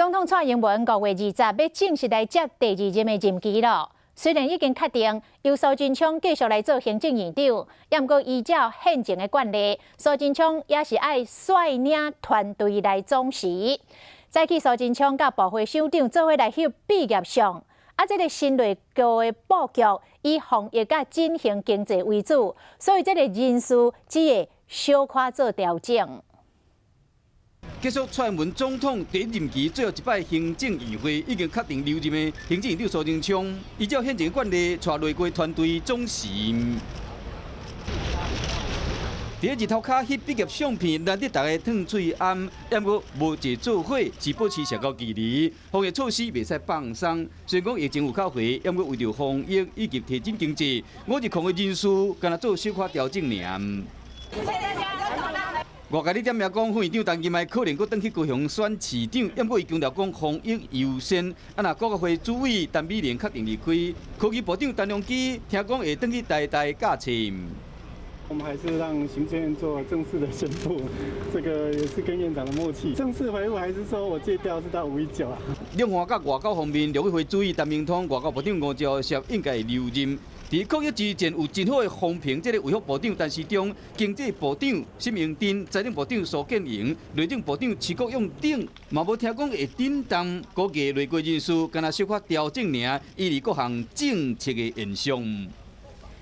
總統蔡英文5月20欲正式來接第二任的任期囉。雖然已經確定由蘇貞昌繼續來做行政院長，毋過依照現行的慣例，蘇貞昌也是愛率領團隊來總辭。早起蘇貞昌佮部會首長做伙來翕畢業相，啊，這個新內閣的布局以防疫佮振興經濟為主，所以這個人事只會小可做調整。結束蔡英文總統第一任期最後一擺行政院會，已經確定留任的行政院長蘇貞昌，依照現行慣例，帶內閣團隊總辭。佇日頭跤翕畢業相片，難得逐家褪喙罨，毋過無坐做伙，是保持社交距離，防疫措施袂使放鬆。雖然講疫情有較緩，毋過為著防疫以及提振經濟，520的人事干焦做小可調整爾。外界咧點名講，副院長陳其邁可能閣轉去高雄選市長，毋過伊強調講防疫優先。啊，若國合會主委陳美玲確定離開，科技部長陳良基聽講會轉去台大教冊。我們還是讓行政院做正式的宣布，這個也是跟院長的默契。正式回復還是說我借調是到519啊？兩岸佮外交方面，陸委會主委陳明通、外交部長吳釗燮應該會留任。佇抗疫之前有真好的風評，這個衛福部長陳時中、經濟部長沈榮津、財政部長蘇建榮、內政部長徐國勇等，嘛無聽講會振動。估計內閣人事干焦小可調整爾，以利各項政策的延續。